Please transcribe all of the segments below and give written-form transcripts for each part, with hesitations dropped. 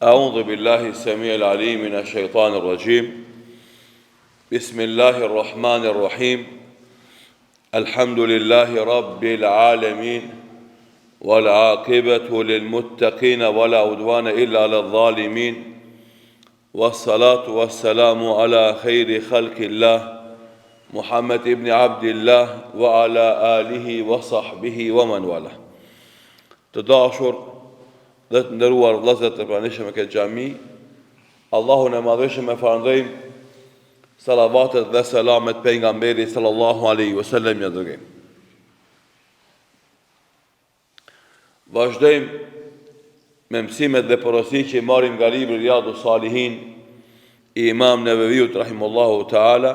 أعوذ بالله السميع العليم من الشيطان الرجيم بسم الله الرحمن الرحيم الحمد لله رب العالمين والعاقبة للمتقين ولا عدوان إلا على الظالمين والصلاة والسلام على خير خلق الله محمد ابن عبد الله وعلى آله وصحبه ومن والاه Të dashur dhe të nderuar vëllezër të pranishëm në këtë xhami, Allahun e Madhërishëm e falënderojmë, salavatet dhe selamet pejgamberit sallallahu alaihi wasallam ia dërgojmë. Vazhdojmë me mësimet dhe porositë që i marrim nga libri Riyadu Salihin i Imam Neveviut rahimullahu ta'ala,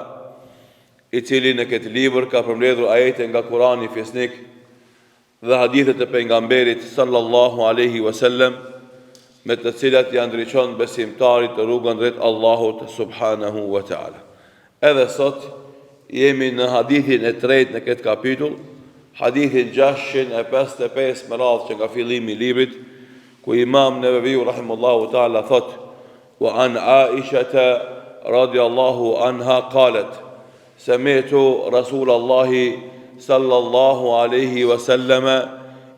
i cili në këtë libër ka përmbledhur ajete nga Kurani fisnik dhe hadithet e Pejgamberit sallallahu alejhi ve sellem me të cilat ia ndriçon besimtarit rrugën drejt Allahut subhanahu wa taala. Edhe sot jemi në hadithin e tretë në këtë kapitull, hadithin 655 me radhë që nga fillimi i librit, ku Imam Neveviu rahimullahu taala thotë: "Wa an Aishata radiallahu anha qalet" Semi'tu Rasulallahi sallallahu alejhi wa selleme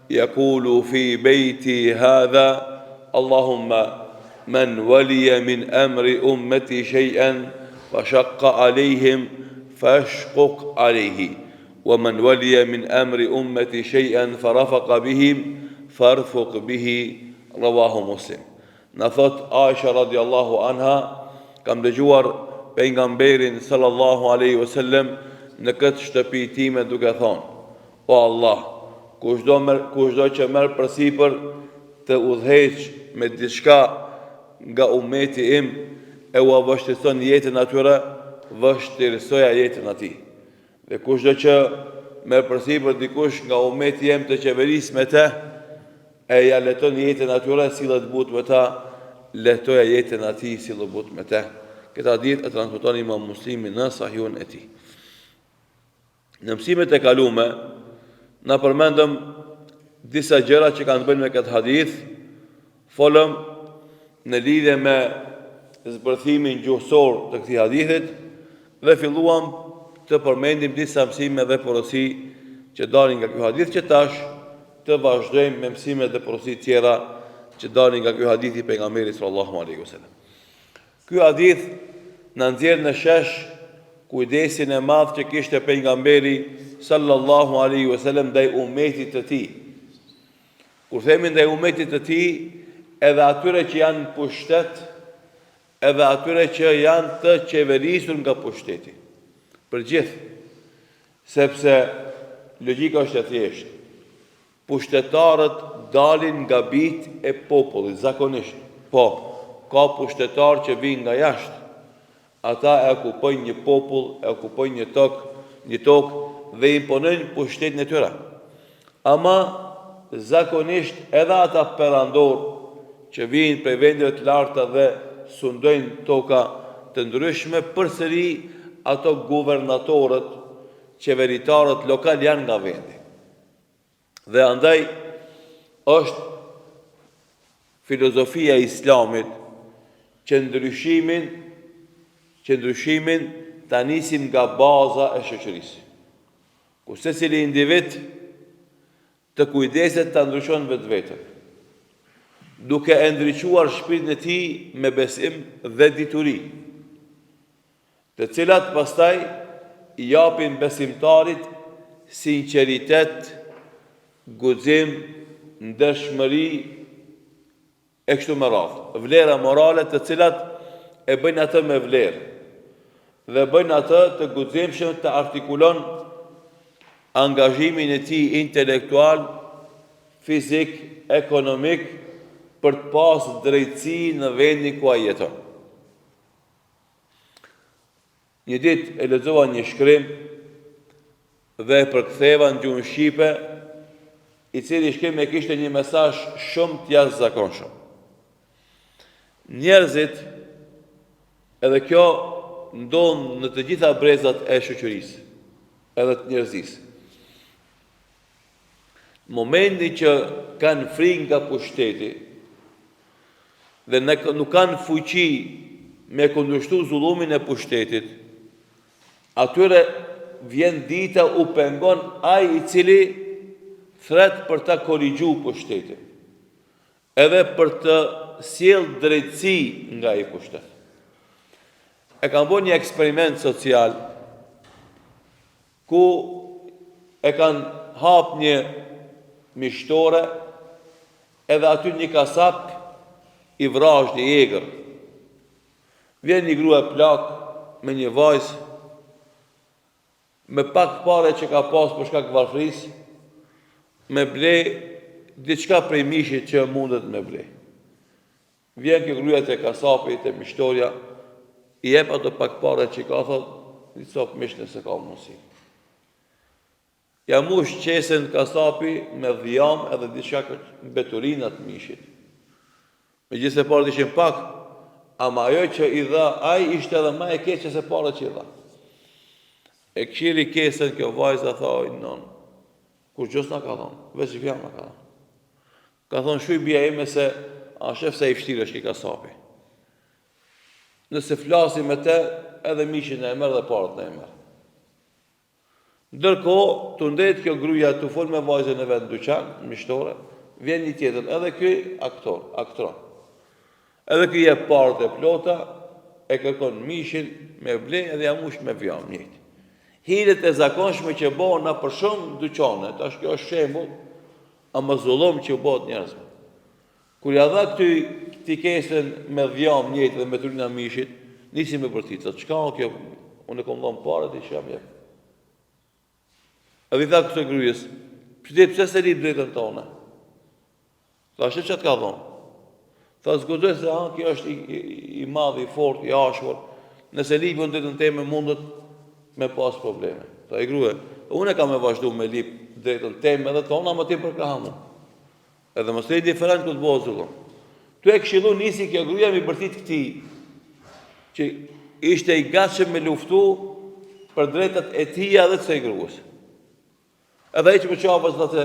yaqulu fi bejti hadha Allahumma men waliya min amri ummati shay'an fashaqqa alejhim fashquq alejhi wa men waliya min amri ummati shay'an farafaqa bihim farfuq bihi rawahu Muslim Na thotë Aisha radiallahu anha, kam dëgjuar Pejgamberin sallallahu alejhi ve sellem në këtë shtëpi time duke thonë, O Allah, kushdo merr, kushdo që merr përsipër të udhëheq me diçka nga ummeti im e ua vështirëson jetën atyre, vështirësoja jetën atij. Dhe kushdo që merr përsipër dikush nga ummeti jem të qeverisë me të, e ia lehton jetën atyre, sillet butë me ta, lehtoja jetën atij, sillu butë me të. Këtë hadith e transmeton Imam Muslimi në Sahihun e tij. Në mësimet e kalume, na përmendëm disa gjëra që kanë të bëjnë me këtë hadith, folëm në lidhje me zbërthimin gjuhësor të këtij hadithit dhe filluam të përmendim disa mësime dhe porosi që dalin nga ky hadith që tash të vazhdojmë me mësimet dhe porositë tjera që dalin nga ky hadith i pejgamberit sallallahu alaihi wasallam. Ky hadith na nxjerr në shesh kujdesin e madh që kishte pejgamberi sallallahu alaihi wasallam ndaj umetit të tij. Kur themi ndaj umetit të tij, edhe atyre që janë në pushtet, edhe atyre që janë të qeverisur nga pushteti. Për gjithë, sepse logjika është e thjeshtë. Pushtetarët dalin nga bijtë e popullit, zakonisht. Po, ka pushtetarë që vijnë nga jashtë, Ata e okupojnë një popull, e okupojnë një tokë, një tokë dhe imponojnë pushtetin e tyre. Ama zakonisht edhe ata perandorë që vijnë prej vendeve të larta dhe sundojnë toka të ndryshme, përsëri ato guvernatorët, qeveritarët lokal janë nga vendi. Dhe andaj është filozofia e Islamit që ndryshimin që ndryshimin ta nisim nga baza e shoqërisë. Ku secili individ të kujdeset ta ndryshon vetveten, duke e ndriçuar shpirtin e tij me besim dhe dituri. Të cilat pastaj i japin besimtarit sinqeritet, guxim, ndershmëri e kështu me radhë, vlera morale të cilat e bëjnë atë me vlerë dhe bëjnë atë të guximshëm të artikulon angazhimin e tij intelektual, fizik, ekonomik për të pasë drejtësi në vendin ku ai jeton. Një ditë e lexova një shkrim dhe e përktheva në gjuhën shqipe, i cili shkrim e kishte një mesazh shumë të jashtëzakonshëm. Njerëzit, edhe kjo ndodh në të gjitha brezat e shoqërisë, edhe të njerëzisë. Momenti që kanë frikë nga pushteti, dhe nuk kanë fuqi me kundërshtu zullumin e pushtetit, atyre vjen dita u pengon ai i cili thret për ta korrigju pushtetin, edhe për të sjellë drejtësi nga ai pushtet. E kanë bo një eksperiment social ku e kanë hap një mishtore edhe aty një kasap i vrazhdë i egër. Vjen një grua e plakë me një vajzë me pak pare që ka pas për shkak varfërisë, me ble diçka prej mishit që mundet me ble. Vjen kjo gruaja te kasapi, te mishtorja, i jep ato pak pare që ka, thot, një copë mish nëse ka mundësi. Ja mush qesen kasapi me dhjam edhe diçka mbeturina të mishit. Megjithëse paret ishin pak, ama ajo që i dha ai ishte edhe ma e keqe se paret që i dha. E kqyri kesen kjo vajza tha, oj nonë, kurgjo s'na ka dhonë, veç dhjam na ka dhonë. Ka thonë shuj bija ime se a shef sa i vështirë është ky kasapi. Nëse flasim me te, edhe mishin na e merr dhe paret na e merr. Ndërkohë, tu ndejt kjo gruaja tu fol me vajzën e vet në dyqan, në mishtore, vjen një tjetër, edhe ky aktor, aktron. Edhe ky jep paret e plota, e kërkon mishin me ble edhe ja mush me dhjam njëjtë. Hilet e zakonshme që bëhen nëpër shumë dyqane, tash kjo është shembull, ama zullum që u bëhet njerëzve. Kur ja dha këtij këtij kesen me dhjam njëjtë dhe mbeturina mishit, nisi me bërtit, thotë, çka o kjo, unë e kom dhënë pare, ti çka më jep. Edhe i tha kësaj grues, pse pse s'e lyp drejtën tonë? Tha, shih çka të ka dhonë. Tha, s'guxoj se ha, kjo është i, i, i madh, i fort, i ashpër, nëse lyp unë drejtën teme mundet me pas probleme. Tha, oj grue, unë e kam me vazhdu me lyp drejtën teme edhe tonë, ama ti përkrahëm mu. Edhe mos rri indiferent kur të bëhet zullum. Tu e këshillu nisi kjo gruaja mi bërtit këtij që ishte i gatshëm me luftu për drejtat e tija dhe të kësaj gruas. Edhe ai që po qafës tha se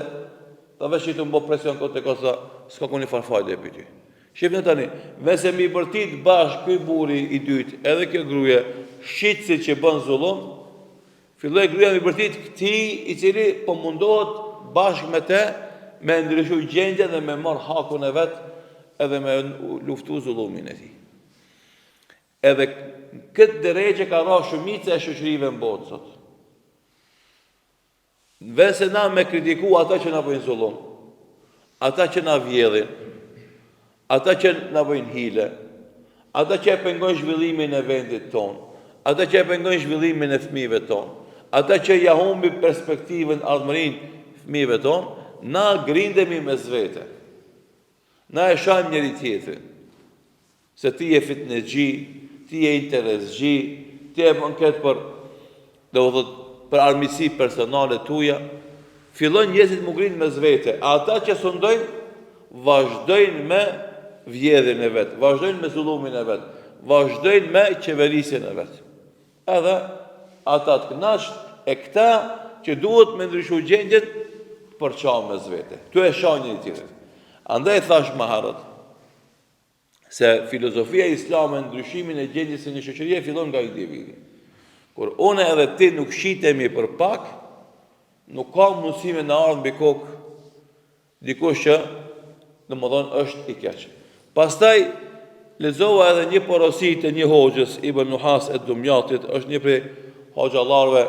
tha veç që të më bo presion kot e kot tha s'ka kurrnjë farë fajde për ty. Shifne tani, vese mi bërtit bashkë ky burri i dytë edhe kjo gruje, shitësi që bën zullum, Filloi gruaja mi bërtit këtij i cili po mundohet bashkë me te me ndryshu gjendjen dhe me marr hakun e vet edhe me luftu zullumin e tij. Edhe këtë derexhe ka ra shumica e shoqërive në botë sot. Në vend se na me kritiku ata që na bëjnë zullum, ata që na vjedhin, ata që na bëjnë hile, ata që e pengojnë zhvillimin e vendit tonë, ata që e pengojnë zhvillimin e fëmijëve tonë, ata që ja humbi perspektivën, ardhmërinë fëmijëve tonë, na grindemi mes vete. Na e shajmë njëri tjetrin. Se ti je fitnexhi, ti je interesxhi, ti e bën këtë për, do të thotë, për armiqësi personale tuja, fillojnë njerëzit m'u grind mes vete, a ata që sundojnë, vazhdojnë me vjedhjen e vet, vazhdojnë me zullumin e vet, vazhdojnë me qeverisjen e vet. Edhe ata të kënaqt e këta që duhet me ndryshu gjendjen përçahen mes vete. Tu e sha njëri tjetrin. Andaj thash më herët se filozofia islame në ndryshimin e gjendjes së një shoqërie fillon nga individi. Kur unë edhe ti nuk shitemi për pak, nuk ka mundësi me na ardhë mbi kokë dikush që, domethënë, është i keq. Pastaj, lexova edhe një porosi të një hoxhës, Ibn Nuhas ed-Dumjatit, është një prej hoxhallarëve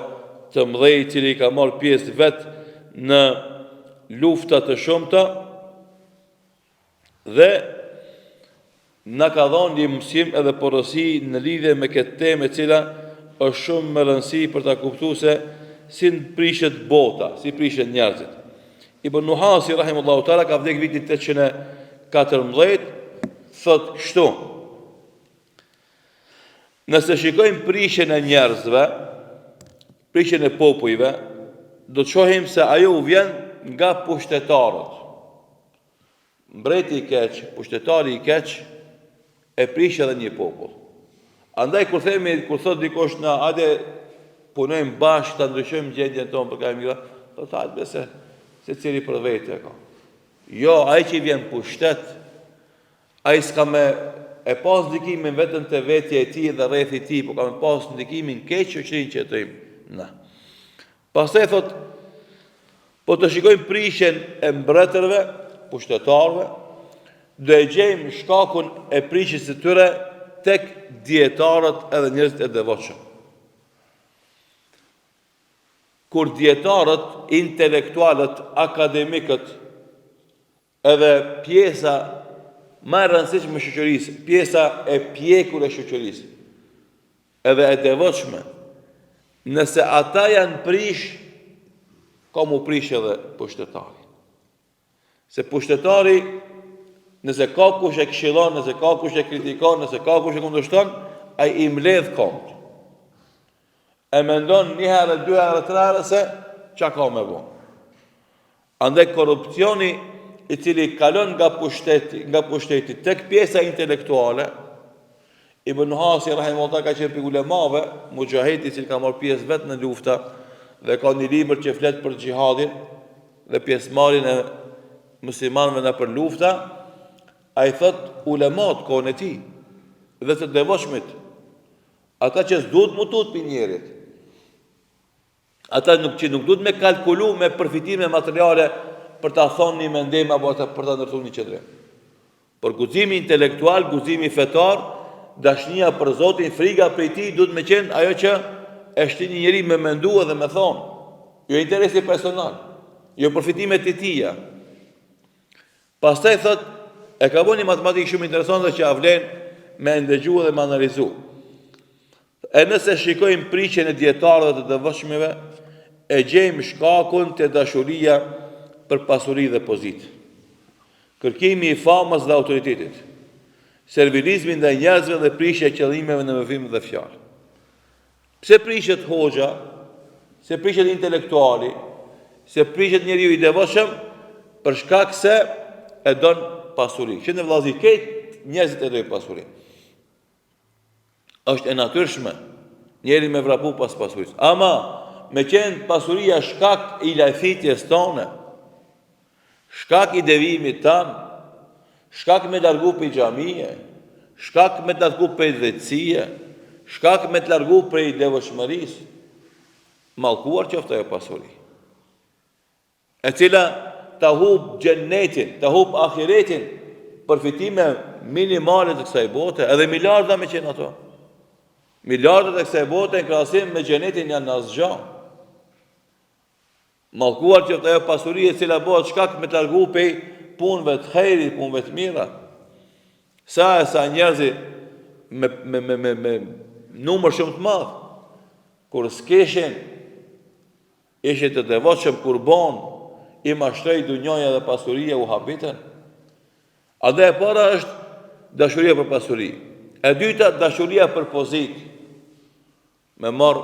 të mëdhej, i cili ka marrë pjesë vetë në lufta të shumta, Dhe na ka dhënë një mësim edhe porosi në lidhje me këtë temë e cila është shumë me rëndësi për ta kuptuar se si prishet bota, si prishen njerëzit. Ibn Nuhasi rahimullahu taala ka vdekë vitin 814, thotë kështu: Nëse shikojmë prishjen e njerëzve, prishjen e popujve, do të shohim se ajo u vjen nga pushtetarët. Mbreti i keq, pushtetari i keq e prish edhe një popull. Andaj kur themi, kur thot dikush na hajde punojmë bashkë ta ndryshojmë gjendjen tonë për ka e mira, thotë hajde be se secili për vete e ka. Jo, ai që vjen pushtet. Ai s'ka me e pas ndikimin vetëm te vetja e tij dhe rrethi i tij, po ka me pas ndikimin krejt shoqërinë që jetojmë na. Pastaj thot, po të shikojmë prishjen e mbretërve, pushtetarëve, do e gjejmë shkakun e prishjes së tyre tek dijetarët edhe njerëzit e devotshëm. Kur dijetarët, intelektualët, akademikët, Edhe pjesa ma e rëndësishme e shoqërisë, pjesa e pjekur e shoqërisë, edhe e devotshme, nëse ata janë prish, ka m'u prish edhe pushtetari. Se pushtetari, nëse ka kush e këshillon, nëse ka kush e kritikon, nëse ka kush e kundërshton, ai i mbledh komt. E mendon një herë, dy herë, tre herë se çka ka me bo. Andaj korrupsioni i cili kalon nga pushteti, nga pushteti tek pjesa intelektuale, Ibn Nuhasi rahimahullah ka qenë prej ulemave, muxhahid i cili ka marrë pjesë vetë në lufta dhe ka një libër që flet për xhihadin dhe pjesëmarrjen e muslimanëve nëpër lufta, ai thot ulemat kohën e tij dhe të devotshmit, ata që s'duhet m'u tut prej njerit. Ata nuk që nuk duhet me kalkulu me përfitime materiale për ta thonë një mendim apo ata për ta ndërtuar një qëndrim. Por guximi intelektual, guximi fetar, dashnia për Zotin, friga prej tij duhet me qenë ajo që e shtin një njeri me mendu edhe me thonë. Jo interesi personal, jo përfitimet e tija. Pastaj thot, e ka bo një matematikë shumë interesante që ia vlen me ndëgju dhe me analizu. E nëse shikojmë prishjen e dijetarëve të devotshmëve, e gjejmë shkakun te dashuria për pasuri dhe pozitë. Kërkimi i famës dhe autoritetit, servilizmi ndaj njerëzve dhe prishja e qëllimeve në veprim dhe fjalë. Pse prishet hoxha? Pse prishet intelektuali? Pse prishet njeriu i devotshëm? Për shkak se e don pasurinë. Që në vllazi krejt njerëzit e dojnë pasurinë. Është e natyrshme njeri me vrapu pas pasurisë. Ama me qenë pasuria shkak i lajthitjes tone, shkak i devimit tanë, shkak me largu prej xhamie, shkak me të largu prej drejtësie, shkak me të largu prej devotshmërisë, mallkuar qoftë ajo pasuri. E cila ta hup xhennetin, ta hup ahiretin, përfitime minimale të kësaj bote, edhe miliarda me qenë ato. Miliardat e kësaj bote në krahasim me xhennetin janë asgjë. Mallkuar qoftë ajo pasuri e cila bëhet shkak me të largu prej punëve të hajrit, punëve të mira. Sa e sa njerëz me me me me, me numër shumë të madh kur s'kishin Ishin të devotshëm kur bon, i mashtroi dunjaja dhe pasuria u habitën. Andaj e para është dashuria për pasuri. E dyta dashuria për pozitë. Me marr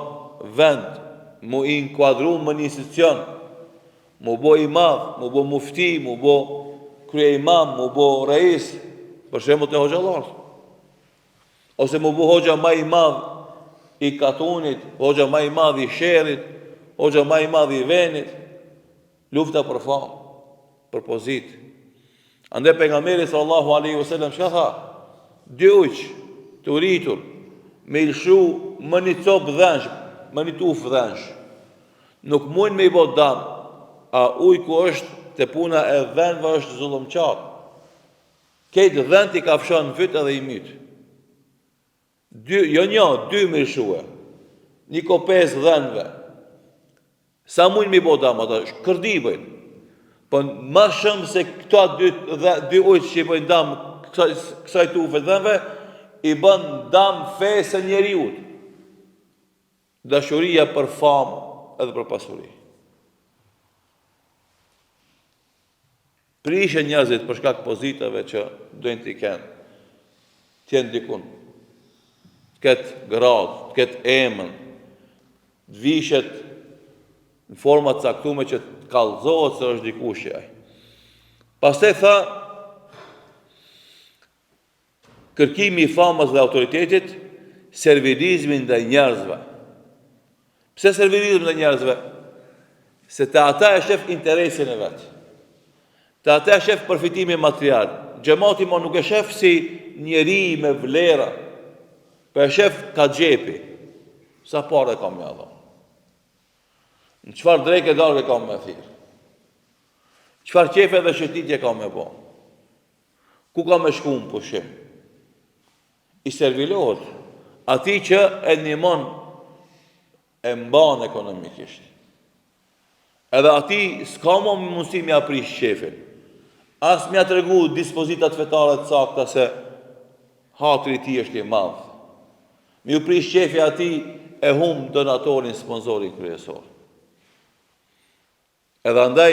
vend, mu inkuadru në një institucion, mu bo i madh, mu bo mufti, mu bo kryeimam, mu bo reis, për shembull te hoxhallarët. Ose mu bu hoxha ma i madh i katunit, hoxha ma i madh i sherrit, hoxha ma i madh i venit, lufta për famë, për pozitë. Andaj pejgamberi sallallahu alaihi wasallam çka tha? Dy ujq të uritur me i lshu më një copë dhensh, më një tufë dhensh. Nuk mujnë me i bo dam, a ujku është te puna e dhenve është zullumqar. Krejt dhent i kafshon në fyt edhe i myt. Dy, jo një, dy me lshue. Një kopesë dhenve. Sa mujnë me i bo dam ata, kërdi bëjnë. Po ma shumë se këta dy, dhe, dy ujq që i bëjnë dam kësaj, kësaj tufe dhenve, i bën dam fesë së njeriut. Dashuria për famë edhe për pasuri. Prishen njerëzit për shkak pozitave që dojnë t'i kenë, të jenë dikun, të ketë gradë, të ketë emën, të vishet në forma të caktume që të kallëzohet se është dikush ai. Pastaj tha Kërkimi i famës dhe autoritetit, servilizmi ndaj njerëzve. Pse servilizmi ndaj njerëzve? Se te ata e shef interesin e vet. Te ata e shef përfitimin material. Xhemati mo nuk e shef si njeri me vlera, po e shef ka xhepi. Sa pare ka me ia dhon. Në çfarë dreke darke ka me thirr. Çfarë qefe dhe shëtitje ka me bo. Ku ka me shku në pushim. I servilohet atij që e ndihmon e mban ekonomikisht. Edhe atij s'ka mo mundësi me ia prish qefin. As me ia tregu dispozitat fetare të sakta se hatri i tij është i madh. Me ju prish qefi atij e humb donatorin, sponsorin kryesor. Edhe andaj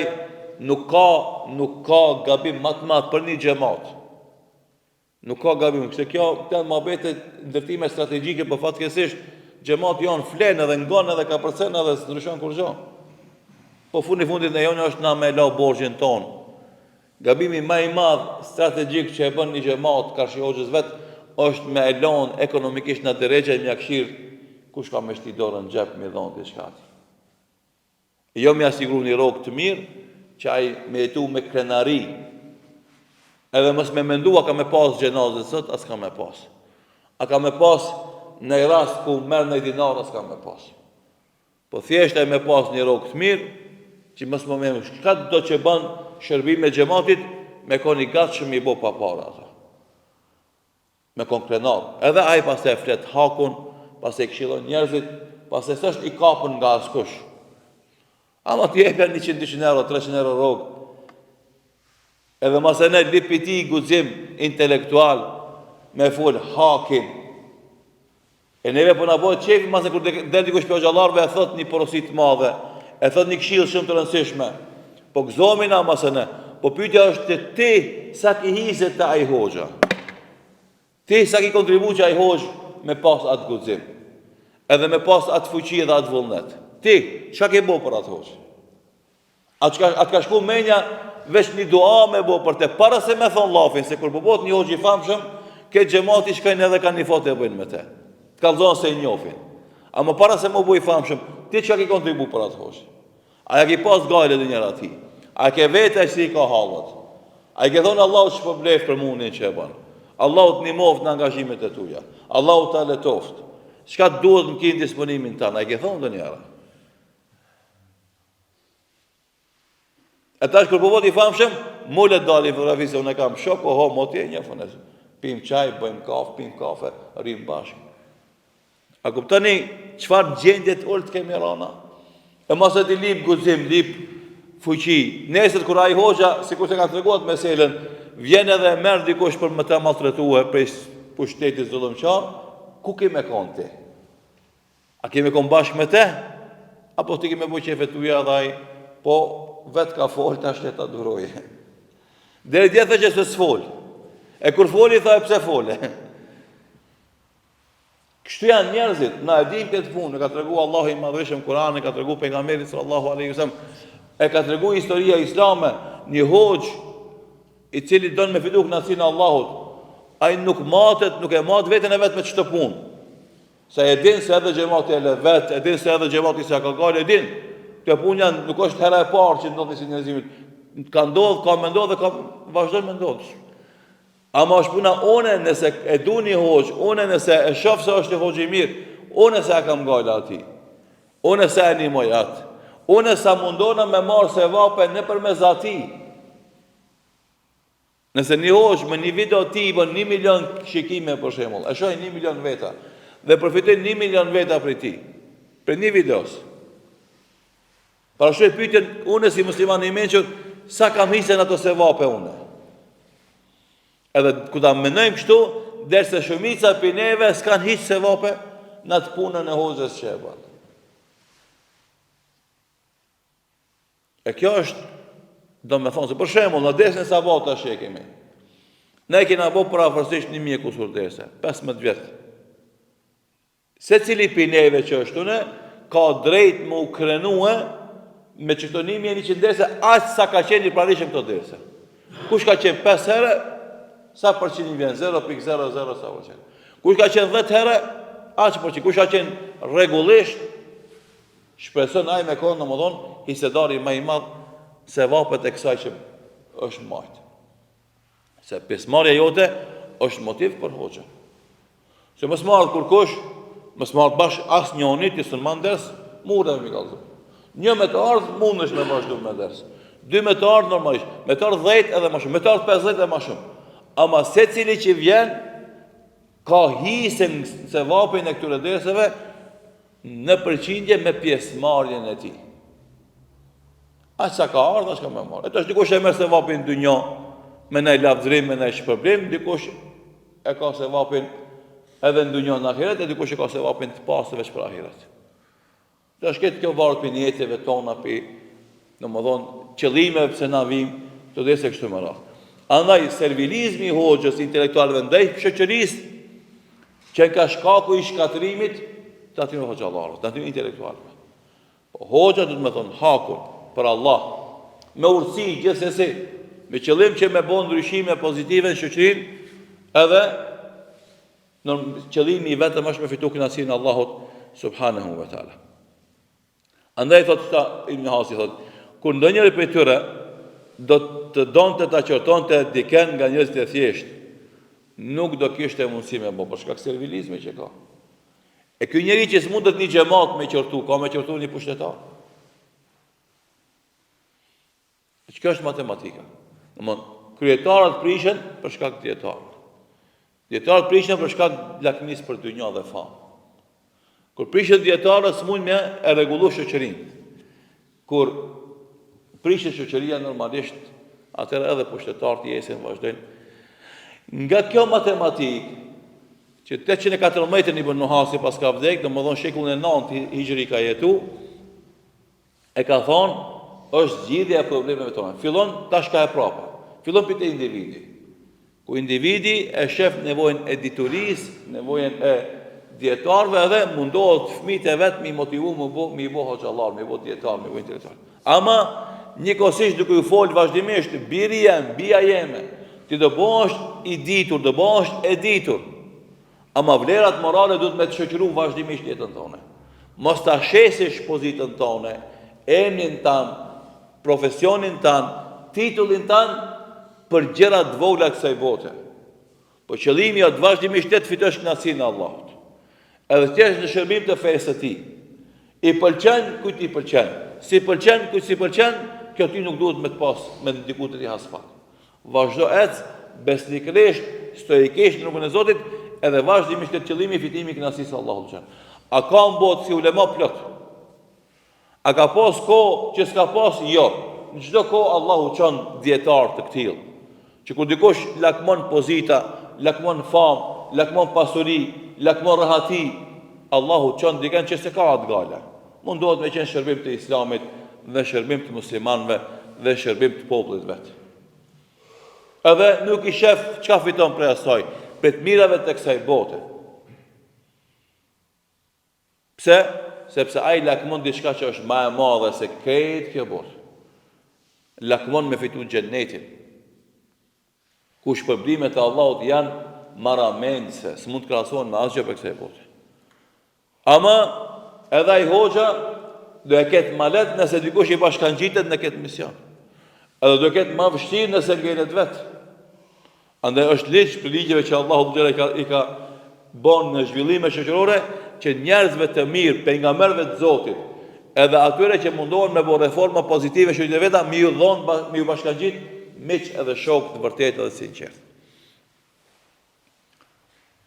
nuk ka nuk ka gabim ma të madh për një xhemat. Nuk ka gabim, se kjo këto janë muhabete ndërtime strategjike, po fatkeqësisht xhemati jonë flen edhe ngon edhe kapërcen edhe s'ndryshon kurrgjë. Po fundi fundit e jona është na me la borxhin tonë. Gabimi ma i madh strategjik që e bën një xhemat karshi hoxhës vet është me e lon ekonomikisht në derexhe me ia kqyr kush ka me shti dorën në xhep me dhon diçka atij. E jo me ia siguru një rrogë të mirë, që ai me jetu me krenari, edhe mos me mendu a ka me pas xhenaze sot, a s'ka me pas. A ka me pas në rast ku merr një dinar, a s'ka me pas. Po thjesht ai me pas një rrogë të mirë, që mos me mendu, çka do që ban shërbime xhematit, me kon i gatshëm i bo pa para ato. Me kon krenar. Edhe ai pastaj e flet hakun, pastaj i këshillon njerëzit, pastaj s'është i kapun nga askush. Ama ti jepja 100, 200 euro, 300 euro rrogë. Edhe masanej lyp pi tij guxim intelektual me fol hakin. E neve po na bëhet qefi mase kur del dikush prej hoxhallarëve e thot një porosi të madhe, e thot një këshillë shumë të rëndësishme. Po gëzohemi na masane. Po pyetja është te ti sa ki hise te ai hoxha. Ti sa ki kontribu që ai hoxhë me pas atë guxim. Edhe me pas atë fuqi edhe atë vullnet. Ti çka ke bo për atë hoxhë? A të ka, a të ka shku menja veç një dua me bo për te, para se me thonë llafin, se kur po bohet një hoxhë i famshëm, krejt xhemati shkojnë edhe kanë një foto e bëjnë me te. Të kallzon se i njofin. Ama para se me u bo i famshëm, ti çka ki kontribu për atë hoxhë? A ja ki pas gajle ndonjëherë atij? A ke vet si i ka hallet? A i ke thonë Allahu të shpërbleftë për mundin që e bën? Allahu të nimoftë në angazhimet e tuja. Allahu ta lehtoftë. Çka duhet më ki në disponimin tand? A i ke thonë ndonjëherë? E tash kur po bohet i famshëm, mu le dali fotografi se unë e kam shok, oho, moti e njoh unë. Pim çaj, bëjmë kafe, pim kafe, rrim bashkë. A kuptoni çfarë gjendje të ulët kemi ra na? E mos e ti lip guxim, lip fuqi. Nesër kur ai hoxha, sikur se ka treguar meselën, vjen edhe e merr dikush për me të maltretue prej pushtetit zullumqar, ku ke me kon ti? A ke me kon bashkë me te? Apo ti ke me bo qefet tuja edhe ai, po vetë ka fol, tash le ta durojë. Deri dje thoshe se s'fol. E kur foli, tha e pse fole. Kështu janë njerëzit, na e dim këtë punë, e ka tregu Allahu i madhërishëm Kur'an, e ka tregu pejgamberi sallallahu alaihi wasallam, e ka tregu historia islame, një hoxhë i cili don me fitu kënaqësinë e Allahut, ai nuk matet, nuk e mat veten e vet me qëto punë. Se e din se edhe xhemati e le vet, e din se edhe xhemati s'e ka gajle, e din. Këto punë janë, nuk është hera e parë që ndodhin si njerëzimit. Ka ndodh, ka me ndodh dhe ka vazhdon me ndodh. Ama është puna une nëse e du një hoxhë, une nëse e shof se është një hoxhë i mirë, une sa e kam gajle atij. Une sa e nimoj atë. Une sa mundona me marrë sevape nëpërmes atij. Nëse një hoxhë me një video të tij bën 1 milion shikime për shembull, e shohin 1 milion veta dhe përfitojnë 1 milion veta prej tij, prej një videos. Parashtroj pyetjen unë si musliman i mençur, sa kam hise në ato sevape unë? Edhe kur ta mendojmë kështu, derse shumica prej neve s'kan hiç sevape në atë punën e hoxhës që e bën. E kjo është, domethonë, se për shembull, në dersin e sabahut tash që e kemi, ne kena bo përafërsisht 1000 kusur derse, 15 vjet. Secili prej neve që është une, ka drejt me u krenue me qëto 1100 derse, aq sa ka qenë i pranishëm këto derse. Kush ka qenë 5 herë, sa përqind i vjen, 0.00 sa përqind. Kush ka qenë 10 herë, aq përqind. Kush ka qenë rregullisht, Shpreson ai me konë, domethonë, hisedari ma i madh sevapet e kësaj që është majtë. Se pjesëmarrja jote është motiv për hoxhën. Se mos me ardhë kurkush, mos me ardhë bash asnjoni, ti s'un man ders, mure me kallzu. Një me të ardhë, mundesh me vazhdu me ders. Dy me të ardhë, normalisht. Me të ardhë 10 edhe ma shumë, me të ardhë 50 edhe ma shumë. Ama secili që vjen, ka hise në sevapin e këtyre derseve, në përqindje me pjesëmarrjen e tij. Aq sa ka ardhë, aq ka me marrë. E tash dikush e merr sevapin n'dynja, me naj lavdërim, me naj shpërblim, dikush e ka sevapin edhe në dynja në ahiret, e dikush e ka sevapin të pastër veç për ahiret. Tash këtë kjo varet prej nijeteve tona, prej, domethonë, qëllimeve pse na vim, te dersi e kështu me radhë. Andaj, servilizmi i hoxhës intelektualëve ndaj shoqërisë, qenka shkaku i shkatërrimit të atyre hoxhallarëve, të atyre intelektualëve. Po hoxha duhet me thonë hakun për Allah, me urtësi gjithsesi, me qëllim që me bo ndryshime pozitive në shoqërinë, edhe në qëllimi i vetëm është me fitu kënaqësinë e Allahut subhanahu wa taala. Andaj thotë këta Ibn Hasi thotë, kur ndonjëri prej tyre do të donte ta qortonte dikën nga njerëzit e thjeshtë, nuk do kishte mundësi me bo për shkak servilizmit që ka. E ky njeri që s'mundet një xhemat me qortu, ka me qortu një pushtetar. E kjo është matematika. Domthon, kryetarët prishen për shkak të dijetarëve. Dijetarët prishen për shkak të lakmisë për dynja dhe famë. Kur prishen dijetarët s'mund me e rregullu shoqërinë. Kur prishet shoqëria normalisht, atëherë edhe pushtetarët jesin, vazhdojnë. Nga kjo matematikë, që 814 Ibn Nuhasi paska vdek, domethonë shekullin e 9 hixhri ka jetu, e ka thonë, është zgjidhja e problemeve tona. Fillon tash ka e prapa. Fillon prej te individi. Ku individi e shef nevojën e diturisë, nevojën e dijetarëve edhe mundohet fëmijët e vet me i motivu me bo, me i bo hoxhallar, me i bo dijetar, me i bo intelektual. Ama njëkohësisht duke ju fol vazhdimisht biri jem, bija jeme, ti do bëhesh i ditur, do bëhesh e ditur. Ama vlerat morale duhet me të shoqëru vazhdimisht jetën tone. Mos ta shesish pozitën tone, emrin tan, profesionin tan, titullin tan për gjëra të vogla të kësaj bote. Po qëllimi jot vazhdimisht të fitosh kënaqësinë e Allahut. Edhe të jesh në shërbim të fesë së tij. I pëlqen kujt i pëlqen, s'i pëlqen kujt s'i pëlqen, kjo ty nuk duhet me të pas me ndiku te ti aspak. Vazhdo ec besnikërisht, stoikisht në rrugën e Zotit, edhe vazhdimisht këtë qëllimi fitimi i kënaqësisë së Allahut. A ka në botë si ulema plot? A ka pas kohë që s'ka pas? Jo. Në çdo kohë Allahu çon dijetarë të këtillë. Që kur dikush lakmon pozita, lakmon famë, lakmon pasuri, lakmon rehati, Allahu çon dikën që s'e ka atë gajle. Mundohet me qenë shërbim të Islamit dhe shërbim të muslimanëve dhe shërbim të popullit vet. Edhe nuk i shef çka fiton prej asaj, prej të mirave të kësaj bote. Pse? Sepse ai lakmon diçka që është ma e madhe se krejt kjo botë. Lakmon me fitu xhennetin. Ku shpërblimet e Allahut janë marramendëse, s'mund të krahasohen me asgjë prej kësaj bote. Ama edhe ai hoxha do e ketë ma lehtë nëse dikush i bashkangjitet në këtë mision. Edhe do e ketë ma vështirë nëse ngelet vetë. Andaj është ligj prej ligjeve që Allahu xhele i ka i ka bon në zhvillime shoqërore që njerëzve të mirë, pejgamberëve të Zotit, edhe atyre që mundohen me bo reforma pozitive në shoqëritë e veta, me ju dhon, me ju bashkangjit miq edhe shokë të vërtetë edhe të sinqertë.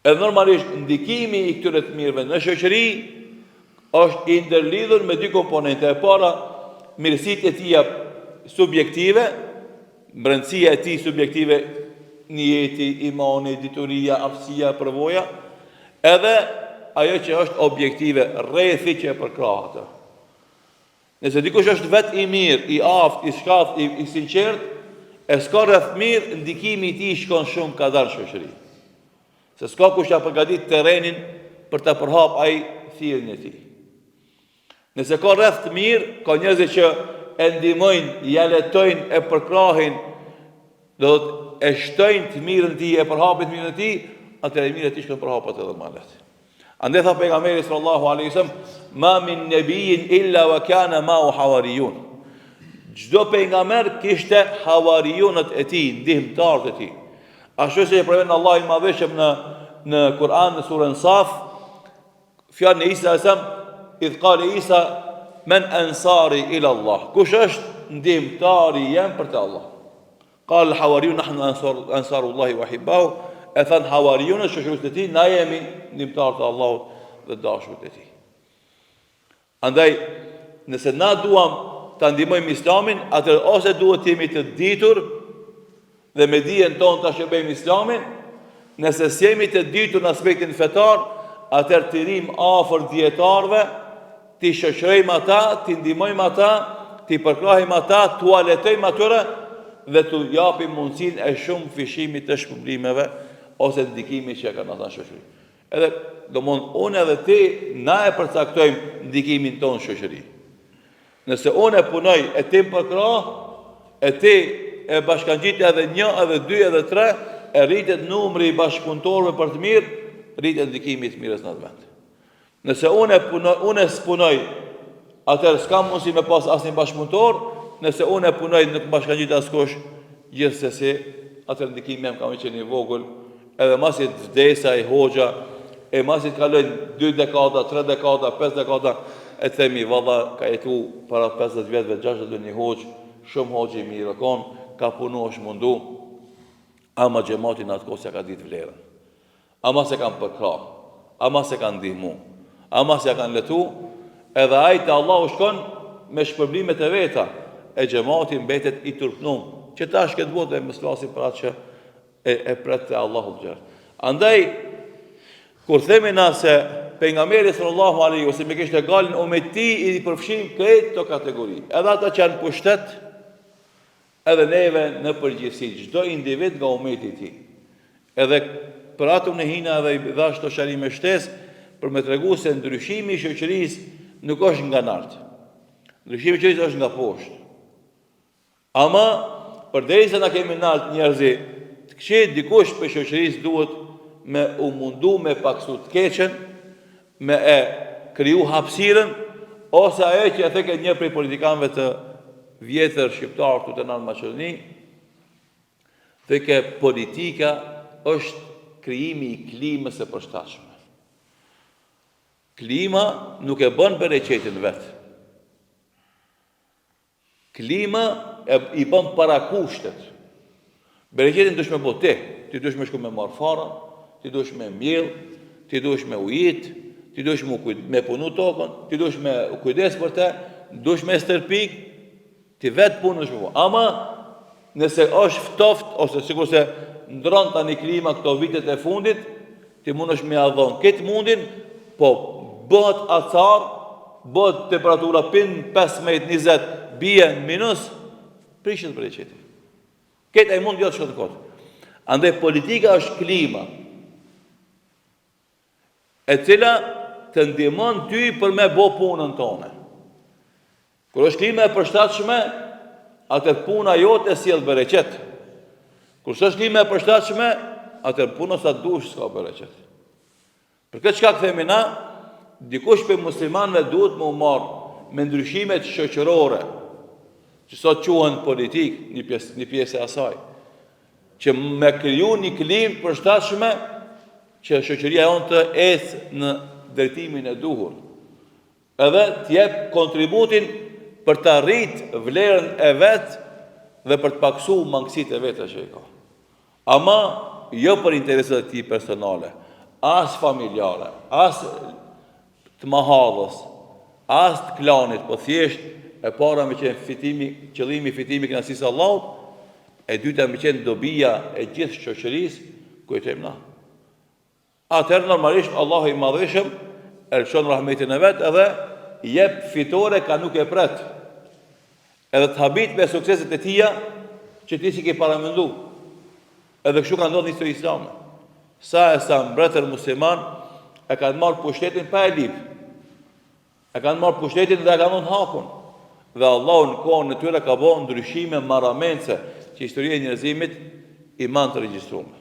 Edhe normalisht ndikimi i këtyre të mirëve në shoqëri është i ndërlidhur me dy komponente. E para, mirësitë e tija subjektive, brendësia e tij subjektive, nijeti, imani, dituria, aftësia, përvoja, edhe ajo që është objektive, rrethi që e përkrah atë. Nëse dikush është vetë i mirë, i aftë, i shkathtë, i, i sinqertë, e s'ka rreth mirë, ndikimi i tij shkon shumë kadalë në shoqëri. Se s'ka kush ja përgatit terrenin për ta përhap ai thirrjen e tij. Nëse ka rreth të mirë, ka njerëz që e ndihmojnë, ja lehtësojnë, e përkrahin, do të e shtojnë të mirën e tij, e përhapin të mirën e tij, atëherë e mira e tij shkon përhapet edhe më lehtë. Andaj tha pejgamberi sallallahu alaihi wasallam, "Ma min nabiyyin illa wa kana ma'ahu hawariyun." Çdo pejgamber kishte hawarijunët e tij, ndihmëtarët e tij. Ashtu si e përmend Allahu i Madhërishëm në në Kur'an në surën Saf, fjalën e Isa alejhi selam, idh kale Isa men ansari ila Allah. Kush është ndihmëtari jem për te Allah? Kal hawarijun nahnu ansar ansarullahi wa ahibbau, e thanë havarijunët shoqëruesit e tij, na jemi ndihmëtarë të Allahut dhe dashurit e tij. Andaj, nëse na duam ta ndihmojmë Islamin, atëherë ose duhet të jemi të ditur dhe me dijen tonë ta shërbejmë Islamin, nëse s'jemi të ditur në aspektin fetar, atëherë t'i rrimë afër dijetarëve, t'i shoqërojmë ata, t'i ndihmojmë ata, t'i përkrahim ata, t'ua lehtojmë atyre dhe t'u japim mundësinë e shumëfishimit të shpërblimeve ose ndikimit që e kanë ata në shoqëri. Edhe, domthon, unë edhe ti na e përcaktojmë ndikimin tonë në shoqëri. Nëse unë e punoj e ti më përkrah, e ti e bashkangjit edhe një, edhe dy, edhe tre, e rritet numri i bashkëpunëtorëve për të mirë, rritet ndikimi i të mirës në atë vend. Nëse unë e punoj, unë e s'punoj, atëherë s'kam mundësi me pas asnjë bashkëpunëtor, nëse unë e punoj nuk më bashkangjit askush, gjithsesi, atëherë ndikimi jem ka me qenë i vogël, edhe masi të vdes ai hoxha, e masi të kalojnë dy dekada, tre dekada, pesë dekada, e të themi valla ka jetu para 50 vjetëve, 60 vjet një hoxhë, shumë hoxhë i mirë o kon, ka punu është mundu, ama xhemati në atë kohë s'ja ka ditë vlerën. Ama s'e kanë përkrah, ama s'e kanë ndihmu, ama s'ja kanë lehtu, edhe ai te Allahu shkon me shpërblimet e veta, e xhemati mbetet i turpnum, që tash këtë botë e mos flasim për atë që e, e pret te Allahu të gjerë. Andaj, kur themi na se pejgamberi sallallahu alaihi wasallam e kishte gajlen umeti i përfshin krejt këto kategori, edhe ata që janë pushtet, Edhe neve në përgjithësi, çdo individ nga umeti i tij. Edhe për atë unë hina edhe i dhashë këto sqarime shtesë për me tregu se ndryshimi i shoqërisë nuk është nga nalt. Ndryshimi i shoqërisë është nga poshtë. Ama përderisa na kemi nalt njerëz të këqij, dikush prej shoqërisë duhet me u mundu me paksu të keqen, me e kriju hapësirën ose ajo që e theke një prej politikanëve të vjetër shqiptar këtu te na në Maqedoni, theke politika është krijimi i klimës së përshtatshme. Klima nuk e bën bereqetin vetë. Klima e, i bën parakushtet. Bereqetin duhesh me bo ti, ti duhesh me shku me marr fara, ti duhesh me mbjell, ti duhesh me ujit, ti duhesh me, me punu tokën, ti duhesh me kujdes për te, duhesh me stërpik, ti vetë punën duhesh me bo. Ama, nëse është ftoft, ose sikurse ndron tani klima këto vitet e fundit, Ti mundesh me ia dhon këtë mundin, po bëhet acar, bëhet temperatura pin 15, 20, bie në minus, prishet bereqeti. Këtë ai mund jot shkon kot. Andaj politika është klima e cila të ndihmon ty për me bo punën tone. Kur është klima e përshtatshme, atëherë puna jote sjell bereqet. Kur s'është klima e përshtatshme, atëherë puna sa dush s'ka bereqet. Për këtë shkak themi na, dikush prej muslimanëve duhet me u marrë me ndryshimet shoqërore, që sot quhen politikë, një pjesë, një pjesë e asaj, që me kriju një klimë të përshtatshme që shoqëria jonë të ecë në drejtimin e duhur. Edhe të jep kontributin për ta rrit vlerën e vet dhe për të pakësu mangësitë e veta që i ka. Ama jo për interesat e tij personale, as familjare, as të mahallës, as të klanit, po thjesht e para me qenë fitimi, qëllimi fitimi i kënaqësisë së Allahut, e dyta me qenë dobia e gjithë shoqërisë ku jetojmë na. Atëherë normalisht Allahu i Madhërishëm e lëshon rahmetin e vet edhe jep fitore ka nuk e pret. Edhe të habit me sukseset e tija që ti s'i ke paramendu. Edhe kështu ka ndodhur në histori islame. Sa e sa mbretër musliman e kanë marrë pushtetin pa e lyp. E kanë marrë pushtetin dhe e kanë dhënë hakun. Dhe Allahu në kohën e tyre ka bo ndryshime marramendëse që historia e njerëzimit i man të regjistrume.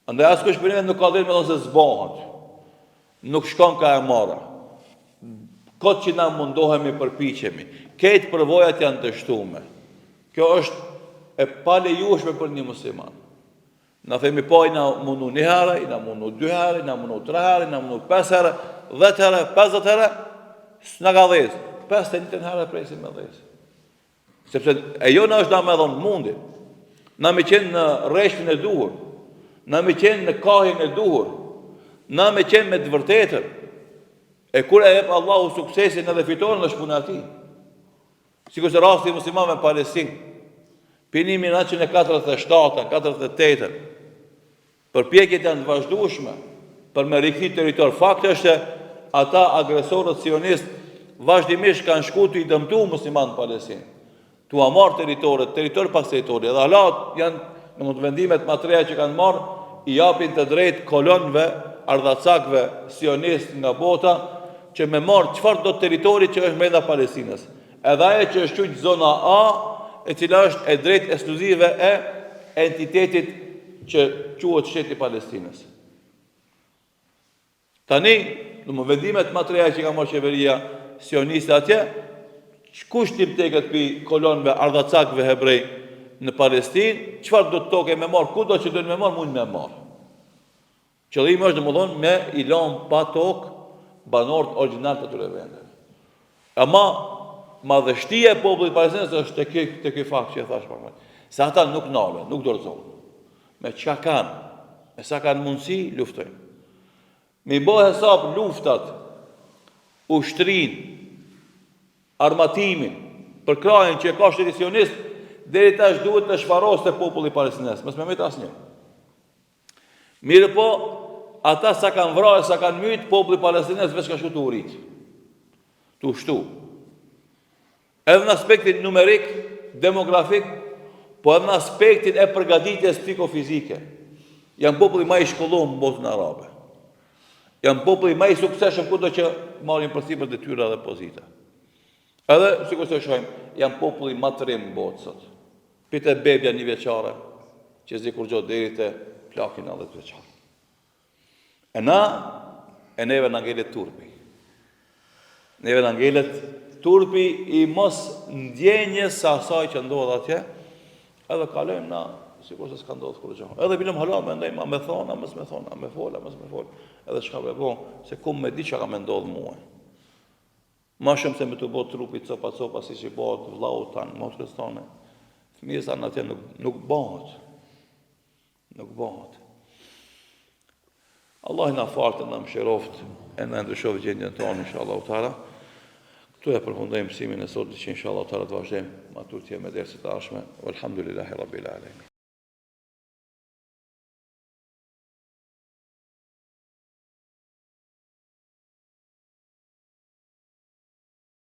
Andaj askush prej neve nuk ka drejtë me thonë se s'bohet. Nuk shkon ka e mara. Kot që na mundohemi përpiqemi. Krejt përvojat janë të dështume. Kjo është e palejueshme për një musliman. Na themi po jena mundu një herë, jena mundu dy herë, jena mundu tre herë, jena mundu pesë herë, 10 herë, 50 herë, s'na ka dhez. 51 herë presim me dhez. Sepse e jona është na me dhonë mundin. Na me qenë në rreshtin e duhur. Na me qenë në kahjen e duhur. Na me qenë me të vërtetën. E kur e jep Allahu suksesin edhe fitoren është puna e tij. Sikurse rasti i muslimanëve në Palestinë. Pi 1947, 48, përpjekjet janë të vazhdueshme për me rikthy territor. Fakt është se ata agresorët sionistë vazhdimisht kanë shku tu i dëmtu muslimanët në Palestinë. Tu ua marrë territoret, territor pas territori. Edhe hala janë në vendimet ma të reja që kanë marrë, i japin të drejtë kolonëve, ardhacakëve sionistë nga bota, që me marrë çfarëdo territori që është mrenda Palestinës. Edhe ajo që është quajtë zona A, e cila është e drejtë ekskluzive e entitetit që quhet shteti i Palestinës. Tani, në vendimet ma të reja që ka marrë qeveria sioniste atje, kush t'i teket pi kolonëve ardhacakëve hebrej në Palestinë, çfarëdo toke me marrë, kudo që dojnë me marrë, mund me marrë. Qëllimi është domethënë me i lanë pa tokë banorët origjinal të atyre vendeve. Ama madhështia e popullit palestinez është te ky te ky fakt që e thash pak më. Se ata nuk nalen, nuk dorëzohen. Me çka kanë, me sa kanë mundësi, luftojnë. Me i bo hesap luftat, ushtrinë, armatimin, përkrahjen që e ka shteti sionist, deri tash duhet të shfaroste populli palestinez, mos me met asnjë. Mirëpo, ata sa kanë vra e sa kanë myt, populli palestinez veç ka shku tu u rrit. Tu u shtu. Edhe në aspektin numerik, demografik, po edhe në aspektin e përgatitjes psikofizike. Janë populli ma i shkollum në botën arabe. Janë populli ma i suksesshëm kudo që marrin përsipër detyra dhe pozita. Edhe, sikurse shohim, janë populli ma trim në botë sot. Pi te bebja një vjeçare, që s'di kurgjo deri te plaki 90 vjeçar. E na, e neve na ngelet turpi. Neve na ngelet turpi i mos ndjenjës së asaj që ndodh atje, edhe kalojmë na, sikurse s'ka ndodhë kurgjo. Edhe bilem hala mendojmë, a me thonë, a mos me thonë, a me folë, a mos me folë, edhe çka me bo, se ku me di çka ka me ndodhë mue. Ma shumë se me t'u bo trupi copa copa siç i bohet vllaut tan, motrës tane, fëmijës tan atje nuk nuk bohet. Nuk bohet. Allahu na faltë, na mëshiroftë e na ndryshoftë gjendjen tonë inshallah teala. Këtu e përfundojmë mësimin e sotëm që inshallah teala të vazhdojmë ma tutje me derset e ardhshme. Walhamdulillahi rabbil alamin.